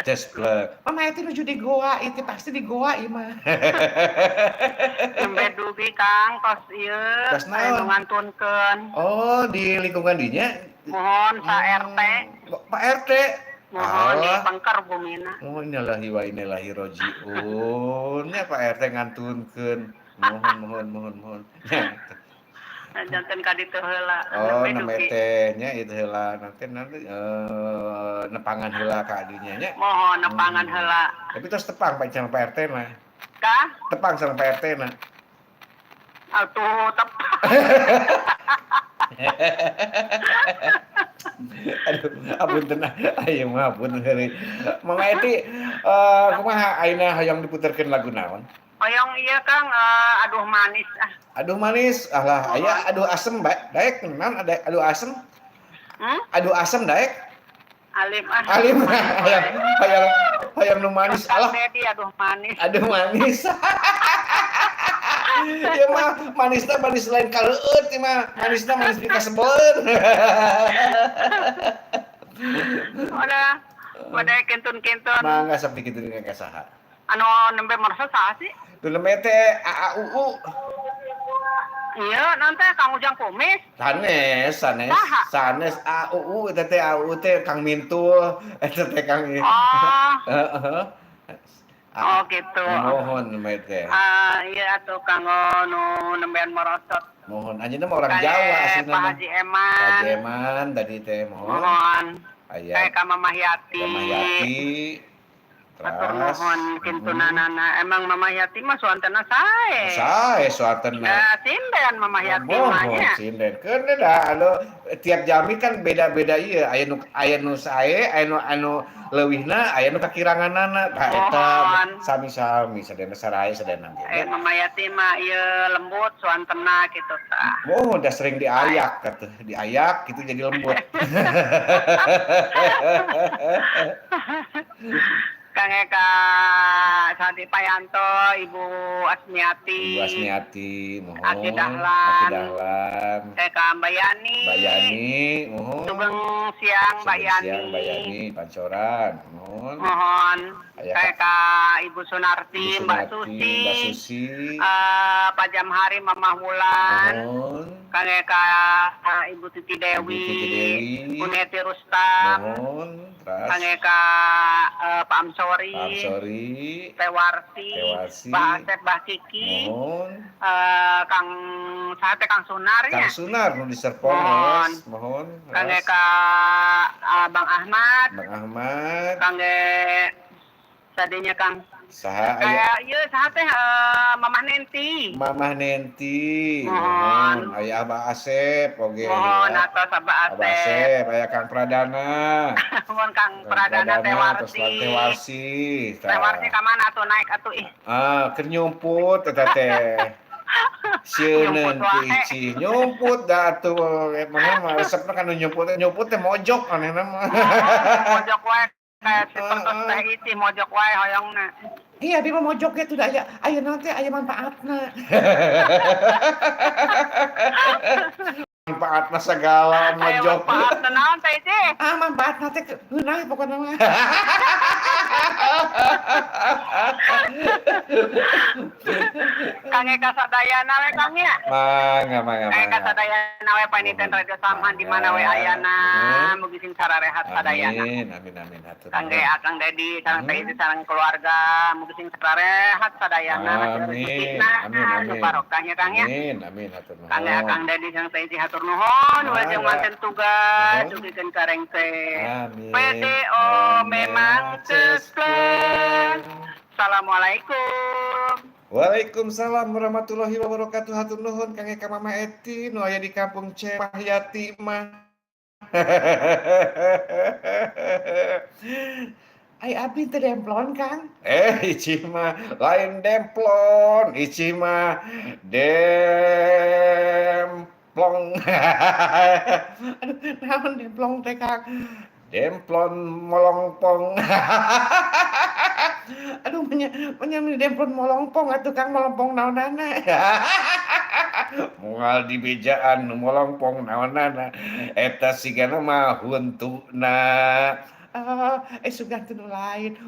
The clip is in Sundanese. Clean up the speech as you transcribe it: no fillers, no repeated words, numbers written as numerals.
Cespleng. Mama Eti nuju di goa, itu pasti di goa ieu mah. Nembe dugi, Kang, tos ieu. Tos Aya nu naon? Ngantunkeun. Oh, di lingkungan dinya? Mohon sa RT. Pak RT. Mohon di Alah. pengker bumina. Oh, innalillahi wa inna ilaihi rajiun. Ya, Pak RT ngantunkeun. Mohon, mohon, mohon, mohon. Janten ka ditu heula. Oh, Nembe nembe dugi. Teh nya itu heula, nanti nanti nepangan heula ka adinya nya. Mohon nepangan heula. Tapi terus tepang Pak sama Pak RT mah. Kah? Tepang sama Pak RT na. Atuh tepang. Aduh, apunten, ayo mah apunten heureuy. Mama Eti, kumaha ayeuna, hoyong diputerkeun lagu naon? Hoyong ieu, Kang, Aduh Manis ah. Aduh Manis, alah, aya Aduh Asem bae, daek naon ada Aduh Asem? Hmm? Aduh Asem daek? Alim ah. Alim, hayang hayang hayang nu manis Kang alah. Dedi, Aduh Manis. Aduh Manis. Ya mah manisna manis lain kaleueut ieu mah, manisna manis pikasebeleun. Udah, udah kintun-kintun. Mangga, sok dikitu ka saha? Anu nembe merasa saha sih? Tu nembe teh AAUU. Iya, nanti Kang Ujang Kumis. Sanes, sanes, Saha? Sanes AUU eta teh, AUU teh Kang Mintul, eta teh Kang Oh, Heeh. oh gitu. Mohon nembe teh. Ah, iya atuh kanggo nu nembean merosot. Mohon, anjeunna mah orang Jawa aslinya Pak mah. Haji Eman. Pak Haji Eman tadi teh, mohon. Mohon. Aya Kayak ka Mama Yati. Mama Yati. Atur Terus nuhun kintunanana. Emang Mama Yati mah suantena sae. Sae suantena. Da sinden Mama Yati mah Mohon nya. Sinden. Keun da anu tiap jalmi kan beda-beda ieu. Aya nu sae, aya nu anu leuwihna, aya nu kakiranganana. Tah eta Mohon. Sami-sami sadayana sarae sadayana ge. Eh, Mama Yati mah ieu lembut suantena gitu tah. Oh, udah sering diayak atuh, diayak gitu jadi lembut. Kang Eka Sadi Payanto, Ibu Asmiati. Ibu Asmiati, mohon. Aki Dahlan. Aki Dahlan. Eka Mbak Yani. Mbak Yani, mohon. Sugeng siang, Mbak Sugeng Yani. siang, Mbak Yani, Pancoran, mohon. Mohon. Aya Eka Ibu Sunarti, Ibu Mbak Sunarti, Susi. Mbak Susi. Pak Jamhari, Mama Wulan. Mohon. Kang Eka Ibu Titi Dewi. Ibu Titi Dewi. Bu Neti Rustam. Mohon. Terus Kang Eka Pak Amsori. Pak Amsori. Teh Warsi. Teh Warsi. Pak Asep, Bah Kiki. Mohon. Kang sate Kang Sunar ya. Kang Sunar nu di Serpong, Mohon. Mas. Mohon. Kang Terus Eka Bang Ahmad. Bang Ahmad. Kang tadinya Kang. Saha aya? Kayak ieu saha teh, Mamah Nenti. Mamah Nenti. Mohon. Mohon. Aya Abah Asep oge. Mohon ya. atas Abah Abah Asep. Asep, aya Kang Pradana. Mohon Kang Kang Pradana, Teh terus Warsi. Teh Warsi. Teh Warsi ka mana atuh, naik atuh ih. Ah, keur nyumput eta teh. Sieuneun Nyumput ku wae. Ici, nyumput da atuh emangnya mah resepna kan nu nyumput teh, nyumput teh mojok anehna mah. Mojok wae kayak seperti Teh Ici, mojok wae hoyongna. Iya, abi mah mojok ge tuh da aya aya naon teh, aya manfaatna. Manfaatna segala Aya mojok. manfaatna naon, Teh Ici? Ah, manfaatna teh ngeunah pokona mah. Kang Eka sadayana we, Kang, ya. Mangga, mangga, Kang Eka mangga. Sadayana we paniten Radio Samhan di mana we ayana, mugi sing sararehat sadayana. Amin, amin, amin, hatur Kang nuhun. Ge Akang Dedi sareng Teh Ici sareng keluarga mugi sing sararehat sadayana, Amin, amin, amin. barokahnya, Kang, ya. Amin, amin, hatur Kang nuhun. Akang Dedi sareng Teh Ici hatur nuhun, wilujeng Mangga. manten tugas, Nuhun. dugikeun ka rengse. Amin. PDO memang cespleng. Assalamualaikum. Waalaikumsalam warahmatullahi wabarakatuh. Hatur nuhun Kang Eka Mama Eti nu aya di Kampung C Mahyati mah. Ai abdi teu demplon, Kang. Eh, Ici mah lain demplon, Ici mah demplong. Aduh, naon demplong teh, Kang? Demplon molongpong. Aduh, menya menya demplon molongpong atuh, Kang, molongpong naonana? Moal dibejaan nu molongpong naonana. Eta sigana mah huntuna. Oh, eh, sugan teh nu lain.